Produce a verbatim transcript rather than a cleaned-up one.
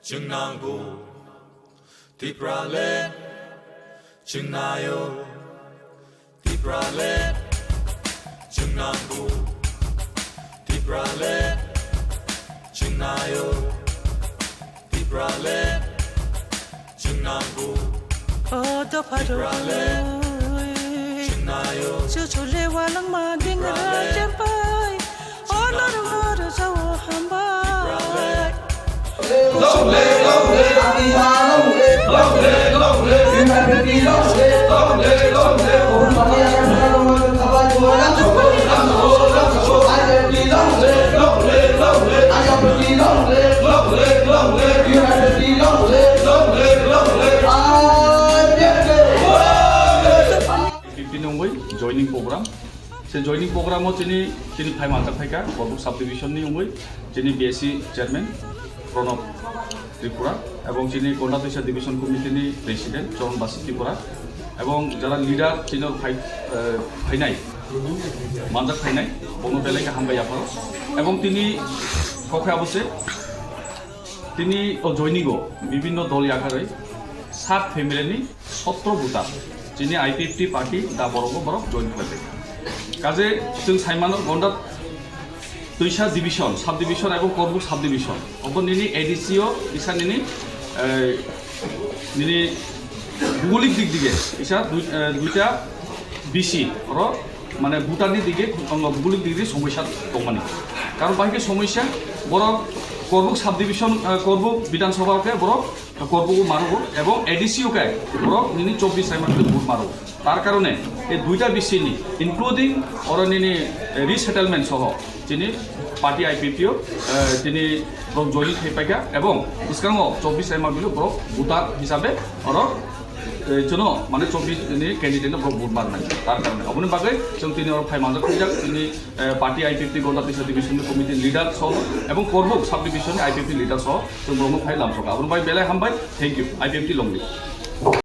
Chwng nango Tipraland, chwng naio Tipraland, chwng nango Tipraland, chwng naio Tipraland, chwng nango. O dopha rok, chwng naio. Chuchu le walangma ding ra champai. O norok no rwjao hambai. Fifteen wngwi joining program. Se joining program o chini, chini phai manjak phaikha, Korbuk subdivision ni wngwi chini B S C chairman Pranab Tripura, ebong chini Gonda Twisa division committee ni president Charan Basi Tripura, ebong jara leader chini phai, eh, phainai, manjak phainai, bono belai khe hambai yapharo. Ebong tini kokhe abo se, tini o joining o bibinno dol yakarwi sat family ni sotro buta chini I P F T party da borok borok join khlai. Kaje chwng saimano Gonda Twisa division, subdivision ebong Korbuk subdivision. Obo nini A D C o isa nini, eh, nini bugolik dik dige isa dui-, eh, duita B C oro mane buta ni dige, bugolik dik dige somosya tongmani. Karon bahai khe somosya borok Korbuk subdivision, eh, Korbuk Bidhan Sabha khe borok Korbuk marugo ebong A D C o khe borok nini chobbish saimano vote marugo. Tar karone ei duita B C ni, including oro nini, eh, resettlement soho chini party I P P o, eh, tini borok joining khai paikha ebong bwskango chobbish saimano borok voter hisabe oro, eh, chwngno mane chobbish ni candidate no borok vote marnai. Tar karone oboni bagwi chwng tini oro phai manjak khaijak chini eh, party I P F T Gonda Twisa division ni committee leader soho ebong Korbuk subdivision ni I P F T leader soho chwng borokno phai lamsoka. Aboni bai belai hambai, thank you, I P F T Longri.